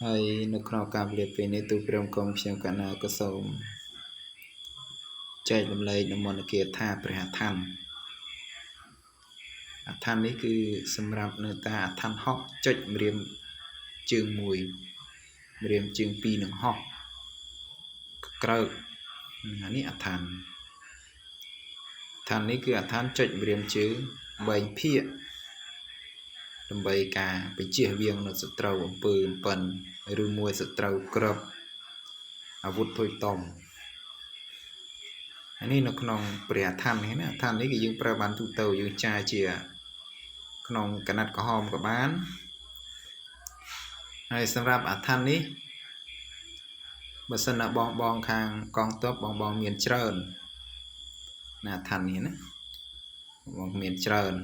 ហើយនៅក្នុងការវេលាពេលនេះទូព្រមគុំខ្ញុំកណាក៏សូមចែករំលែកនៅមន្តគាថាព្រះអឋានអឋាននេះគឺសម្រាប់នៅតាអឋានហោះចុចម្រាមជើង1ម្រាមជើង2នឹងហោះក្រើកអានេះអឋានឋាននេះគឺអឋានចុចម្រាមជើងបែងភាកដើម្បីការបញ្ជៀសវាងនៅសត្រូវអំពើអំពិនឬមួយសត្រូវក្របអាវុធធុយតំអានេះនៅក្នុងព្រះអឋាននេះណាអឋាននេះគឺយើងប្រើបានទូទៅយើងចាជាក្នុងកណាត់ក្រហមក៏បានហើយសម្រាប់អឋាននេះបើសិនណាបងបងខាងកងទ័ពបងបងមានច្រើនណាអឋាននេះណាបងមានច្រើន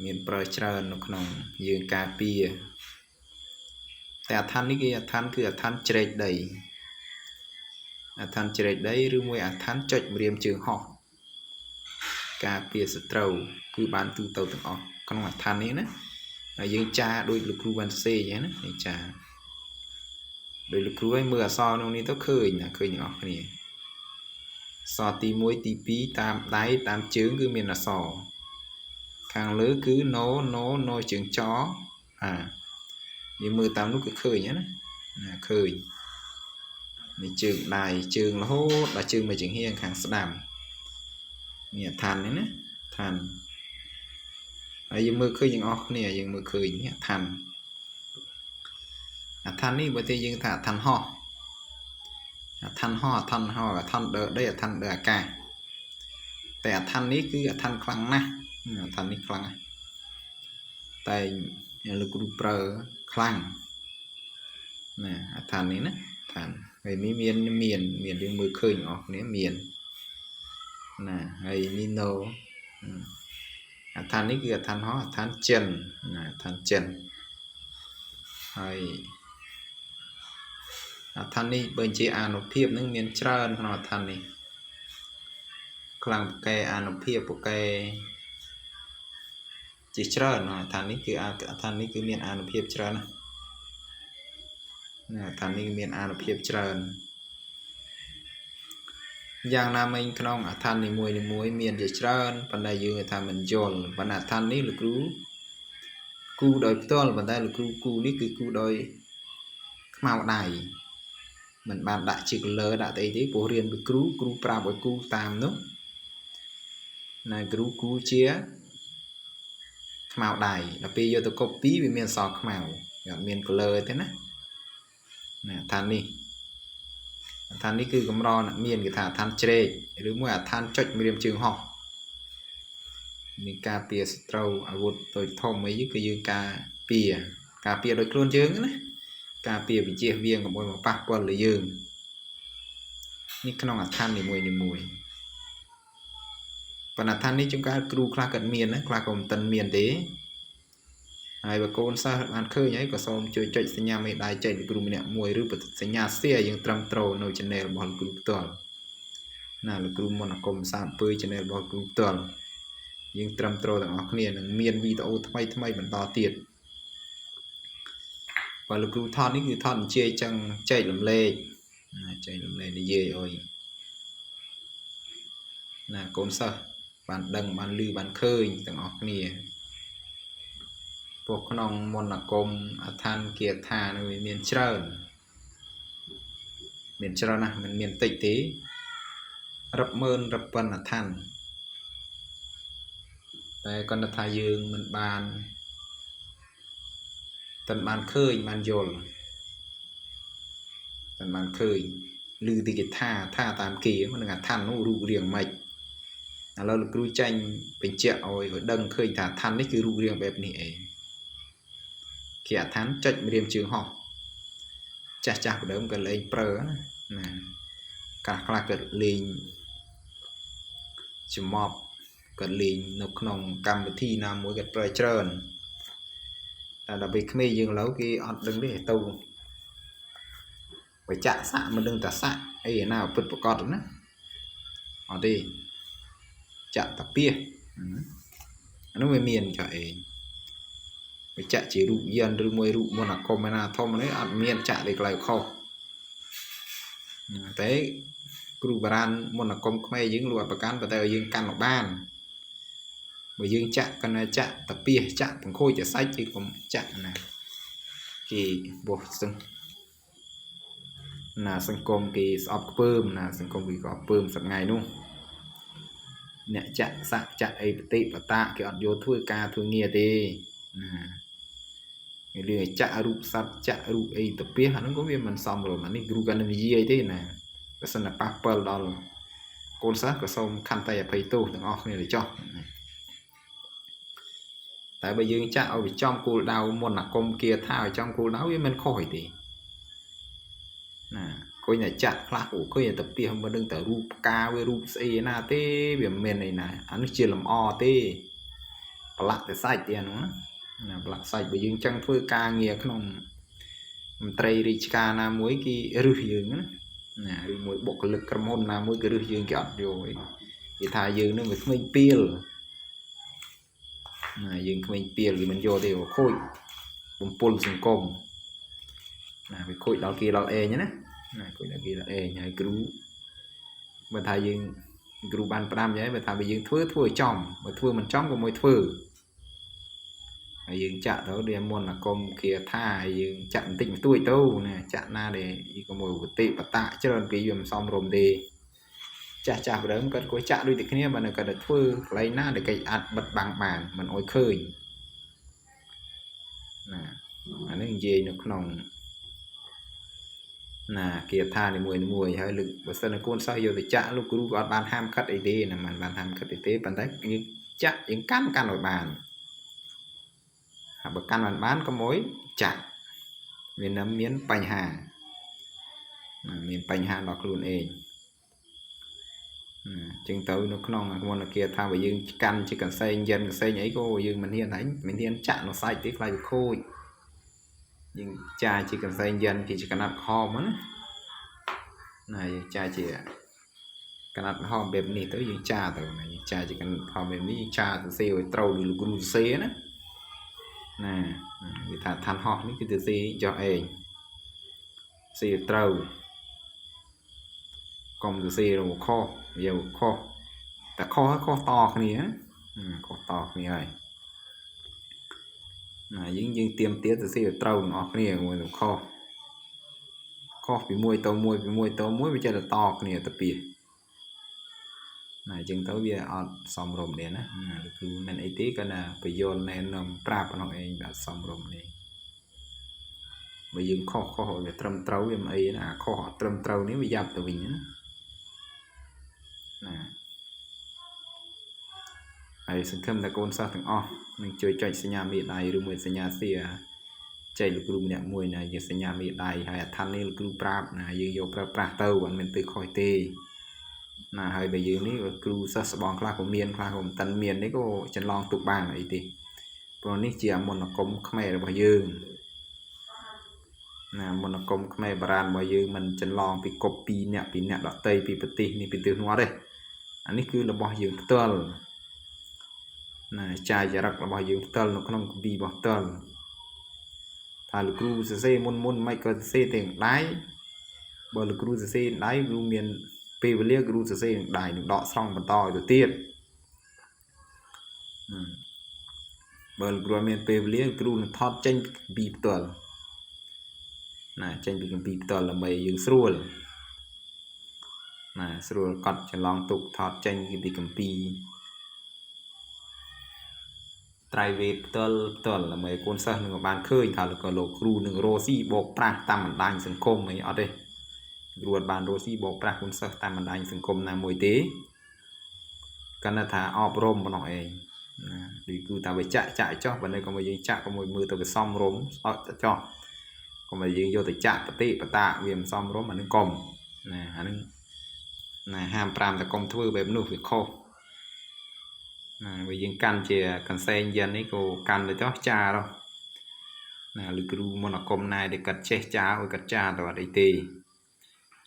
មានប្រើច្រើននៅក្នុងយើងការពារតែអឋាននេះគេអឋានគឺអឋានជ្រែកដីអឋានជ្រែកដីឬមួយអឋានចុចម្រាមជើងហោះការពារសត្រូវគឺបានទូទៅទាំងអស់ក្នុងអឋាននេះណាហើយយើងចាដូចលោកគ្រូបានសេអញ្ចឹងណាយើងចាដោយលោកគ្រូឲ្យមើលអក្សរក្នុងនេះទៅឃើញណាឃើញទាំងអស់គ្នាអក្សរទី1ទី2តាមដៃតាមជើងគឺមានអក្សរខាងលើគឺ no no no ជើងចអាយើងមើលតាមនោះគឺឃើញណាណាឃើញនេះជើងដៃជើងរហូតដល់ជើងមួយជើងហៀងខាងស្ដាំនេះអឋាននេះណាឋានហើយយើងមើលឃើញទាំងអស់គ្នាយើងមើលឃើញនេះអឋានអឋាននេះបើទេយើងថាអឋានហោះអឋានហោះអឋានហោះអឋានដើដីអឋានដើអាកាសតែអឋាននេះគឺអឋានខ្លាំងណាស់អឋាននេះខ្លាំងណាស់តែលោកគ្រូប្រើខ្លាំងណាអឋាននេះណាឋានហើយនេះមានមានមានយើងមើលឃើញអស់គ្នាមានណាហើយនេះ no អឋាននេះគឺអឋានហោះអឋានចិនណាអឋានចិនហើយអឋាននេះបើជាអានុភាពនឹងមានច្រើនក្នុងអឋាននេះខ្លាំងពកែអានុភាពពកែជាច្រើនអឋាននេះគឺអឋាននេះគឺមានអានុភាពច្រើនណាស់ណាអឋាននេះមានអានុភាពច្រើនយ៉ាងណាមិញក្នុងអឋាននីមួយៗមានជាច្រើនប៉ុន្តែយើងថាមិនយល់ប៉ុន្តែអឋាននេះលោកគ្រូគូដោយផ្ទាល់ប៉ុន្តែលោកគ្រូគូនេះគឺគូដោយខ្មៅដៃមិនបានដាក់ជា color ដាក់អីទេព្រោះរៀនពីគ្រូគ្រូប្រាប់ឲ្យគូតាមនោះណាគ្រូគូជាខ្មៅដៃដល់ពេលយកទៅ copy វាមានអក្សរខ្មៅវាអត់មាន color ទេណាណាឋាននេះឋាននេះគឺកម្រអ្នកមានគេថាឋានជ្រែកឬមួយអាឋានចុចម្រាមជើងហោះមានការពារសត្រូវអាវុធតូចធំអីគឺយើងការពារការពារដោយខ្លួនយើងណាការពារវិជាវៀងកុំឲ្យមកប៉ះពាល់លើយើងនេះក្នុងអឋាននីមួយនីមួយប៉ុន្តែឋាននេះជួនកាលគ្រូខ្លះក៏មានណាខ្លះក៏មិនទាន់មានទេហើយបើកូនសិស្សបានឃើញហើយក៏សូមជួយចុចសញ្ញាមេដៃចែកលោកគ្រូម្នាក់មួយឬសញ្ញា share យើងត្រឹមត្រូវនៅ channel របស់លោកគ្រូផ្ទាល់ណាលោកគ្រូមន្តអាគមសាពើ channel របស់គ្រូផ្ទាល់យើងត្រឹមត្រូវទាំងអស់គ្នានឹងមានវីដេអូថ្មីថ្មីបន្តទៀតបើលោកគ្រូថតនេះគឺថតនិយាយចឹងចែករំលែកណាចែករំលែកនិយាយអុយណាកូនសិស្សបានដឹងបានឮបានឃើញទាំងអស់គ្នាពួកក្នុងមន្តអាគមអឋានគាថានឹងវាមានច្រើនមានច្រើនណាស់មិនមានតិចទេរាប់ម៉ឺនរាប់ពាន់អឋានតែគាត់ថាយើងមិនបានតែបានឃើញបានយល់តែបានឃើញឮទីគេថាថាតាមគេមិននឹងអឋាននោះរូបរាងម៉េចឥឡូវលោកគ្រូចាញ់បញ្ជាក់ឲ្យឲ្យដឹងឃើញថាឋាននេះគឺរូបរាងបែបនេះឯងគេអឋានចុចម្រាមជើងហោះចាស់ចាស់ដើមក៏លេងប្រើណាណាខ្លះខ្លះក៏លេងចំមប់ក៏លេងនៅក្នុងកម្មវិធីណាមួយក៏ប្រើច្រើនតែដល់ពេលក្មេងយើងឡូវគេអត់ដឹងទេទៅបច្ចៈស័កមិនដឹងតាស័កអីណាពិតប្រកបណាអត់ទេចាក់តាពៀសអានោះវាមានចុះឯង វាចាក់ជារូបយន្តឬមួយរូបមន្តអាគមឯណាធំនេះអត់មានចាក់ទេក្លែងខុសតែគ្រូបារាណមន្តអាគមខ្មែរយើងលក់ប្រកាន់ប៉ុន្តែយើងកាន់មកបានបើយើងចាក់កណ្ណាចាក់តាពីចាក់បង្ខូចតែសាច់គឺកុំចាក់ណាគេបោះសឹងណាសង្គមគេស្អប់ខ្ពើមណាសង្គមគេក៏ពើមសប្ងៃនោះអ្នកចាក់សាក់ចាក់អីបតិបតាគេអត់យកធ្វើការធ្វើងារទេណារឿងចាក់រូបសត្វចាក់រូបអីតាពីអាហ្នឹងក៏វាមិនសមរម្យអានេះគ្រូកាន់និយាយទេណាបើសិនតែប៉ះពិលដល់កូនសិស្សក៏សូមខន្តីអភ័យទោសទាំងអស់គ្នាទៅចោះតែបើយើងចាក់ឲ្យវាចំគោលដៅមុនអាគមគាថាឲ្យចំគោលដៅវាមិនខុសអីទេណាគួយតែចាក់ខ្លះក៏គួយតែពីមិនដឹងតែរូបផ្កាវារូបស្អីណាទេវាមិនមានអីណាអានេះជាលំអទេប្រឡាក់តែសាច់ទេអានោះណាប្រឡាក់សាច់បើយើងចង់ធ្វើការងារក្នុងមន្ត្រីរាជការណាមួយគេរឹសយើងណាណាឬមួយបុគ្គលិកក្រុមហ៊ុនណាមួយគេរឹសយើងគេអត់យកអីគេថាយើងនឹងវាក្មេងពីលណាយើងក្មេងពីលគេមិនយកទេខូចបំពុលសង្គមណាវាខូចដល់គេដល់ឯងណាណាខូចដល់គេដល់ឯងហើយគ្រូបើថាយើងគ្រូបានផ្ដាំយ៉ាងបើថាបើយើងធ្វើធ្វើឲ្យចំបើធ្វើមិនចំក៏មួយធ្វើហើយយើងចាក់ទៅដូចមន្តអាគមគាថាហើយយើងចាក់បន្តិចបន្តួចទៅណាចាក់ណាដែលក៏មួយវតិបតៈច្រើនពីវាមិនសមរម្យទេចាស់ចាស់ដើមគាត់គួរចាក់ដូចតែគ្នាបើនៅគាត់ទៅធ្វើកន្លែងណាដែលគេអាចបិទបាំងបានមិនអោយឃើញណាអានេះនិយាយនៅក្នុងណាគាថានីមួយៗហើយលើកបើសិនតែកូនសិស្សយកទៅចាក់លោកគ្រូក៏អត់បានហាមខិតអីទេណាមិនបានហាមខិតអីទេប៉ុន្តែយើងចាក់យើងកាន់កាន់ឲ្យបានហើយបើកាន់មិនបានកុំអុយចាក់វានឹងមានបញ្ហាណាមានបញ្ហាដល់ខ្លួនឯងណាចឹងទៅនៅក្នុងមន្តគាថាបើយើងកាន់ជាកន្សែងយិនកន្សែងអីក៏យើងមិនហ៊ានដែរមិនហ៊ានចាក់នៅសាច់ទេខ្លាចវាខូចយើងចាជាកន្សែងយិនគេជាកណាត់ខមណាណាយើងចាជាកណាត់ហមបែបនេះទៅយើងចាទៅណាយើងចាជាកណាត់ហមបែបនេះយើងចាទៅសេឲ្យត្រូវដូចលោកគ្រូសេណាណាគេថាឋានហោះនេះគឺទៅសេចុះឯងសេត្រូវកុំទៅសេរខុសយកខុសតែខុសខុសតគ្នាខុសតគ្នាហើយណាយើងយើងទៀមទាទៅសេត្រូវទាំងអស់គ្នាមួយទៅខុសខុសពីមួយទៅមួយពីមួយទៅមួយវាចេះតែតគ្នាទៅពីណាអញ្ចឹងទៅវាអត់សមរម្យទេណាគឺមិនអីទេគាត់ណាបញ្យលណែនាំប្រាប់ក្នុងឯងបាទសមរម្យនេះបើយើងខុសខុសវាត្រឹមត្រូវវាមិនអីណាខុសអត់ត្រឹមត្រូវនេះវាយ៉ាប់ទៅវិញណាណាហើយសង្ឃឹមថាកូនសិស្សទាំងអស់នឹងជួយចុចសញ្ញាមេដៃឬមួយសញ្ញាសៀចែកលោកគ្រូម្នាក់មួយណាជាសញ្ញាមេដៃហើយអដ្ឋាននេះលោកគ្រូប្រាប់ណាយើងយកប្រើប្រាស់ទៅអត់មានទៅខុសទេណាហើយបើយើងនេះគ្រូសិស្សស្បងខ្លះក៏មានខ្លះក៏មិនតាន់មាននេះក៏ច្រឡងទុកបានអីទេព្រោះនេះជាមន្តអាគមខ្មែររបស់យើងណាមន្តអាគមខ្មែរបុរាណរបស់យើងមិនច្រឡងពីកុបពីអ្នកពីអ្នកដតីពីប្រទេសនេះពីទិសនោះទេអានេះគឺរបស់យើងផ្ទាល់ណាចាយរិករបស់យើងផ្ទាល់នៅក្នុងគម្ពីររបស់ផ្ទាល់ថាលោកគ្រូសរសេរមុនមុនមិនក៏សរសេរទាំងដៃបើលោកគ្រូសរសេរដៃគ្រូមានពេលវេលាគ្រូសរសេរនឹងដៃនឹងដកស្រង់បន្តឲ្យទៅទៀតបើលោកគ្រូមានពេលវេលាគ្រូនឹងថតចេញពីគម្ពីរផ្ទាល់ណាចេញពីគម្ពីរផ្ទាល់ដើម្បីយើងស្រួលណាស្រួលកត់ច្រឡងទុកថតចេញពីគម្ពីរត្រៃវេទផ្ទាល់ផ្ទាល់ដើម្បីកូនសិស្សនឹងបានឃើញថាលោកលោកគ្រូនឹងរស់ស៊ីបោកប្រាស់តាមបណ្ដាញសង្គមអីអត់ទេគ្រូអត់បានរស់ស៊ីបោកប្រាស់កូនសិស្សតាមបណ្ដាញសង្គមណាមួយទេគាត់ថាអប់រំប៉ុណ្ណោះឯងណាដូចគ្រូថាវាចាក់ចាក់ចោះបើនៅក៏មកយើងចាក់ក៏មួយមើលទៅវាសមរម្យអត់ចោះក៏មកយើងយកទៅចាក់បតិបតាវាមិនសមរម្យអានឹងកុំណាអានឹងណាហាម5តែកុំធ្វើបែបនោះវាខុសណាបើយើងកាន់ជាកន្សែងយិននេះក៏កាន់ទៅចោះចារណាឬគ្រូមន្តអាគមណាដែលគាត់ចេះចាឲ្យគាត់ចាទៅអត់អីទេ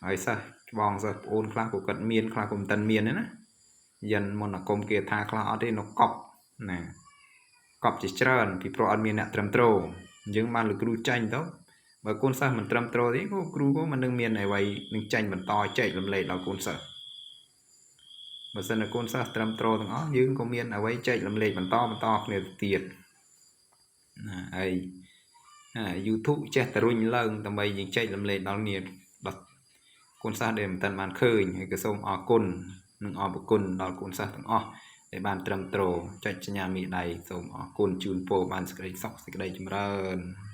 ហើយសិស្សច្បងសិស្សប្អូនខ្លះក៏គាត់មានខ្លះក៏មិនតាន់មានទេណាយិនមន្តអាគមគេថាខ្លះអត់ទេនៅកប់ណា កប់ជាច្រើនពីព្រោះអត់មានអ្នកត្រឹមត្រូវអញ្ចឹងបានលោកគ្រូចាញ់ទៅបើកូនសិស្សមិនត្រឹមត្រូវទេក៏គ្រូក៏មិននឹងមានអ្វីនឹងចាញ់បន្តចែករំលែកដល់កូនសិស្សបើសិនជាកូនសិស្សត្រឹមត្រូវទាំងអស់យើងក៏មានអ្វីចែករំលែកបន្តបន្តគ្នាទៅទៀតណាហើយ YouTube ចេះតែរុញឡើងដើម្បីយើងចែករំលែកដល់គ្នាដល់កូនសិស្សដែលមិនទាន់បានឃើញហើយក៏សូមអរគុណនិងអរព្រគុណដល់កូនសិស្សទាំងអស់ដែលបានត្រឹមត្រូវចុចសញ្ញាមេដៃសូមអរគុណជូនពរបានសេចក្តីសុខសេចក្តីចម្រើន។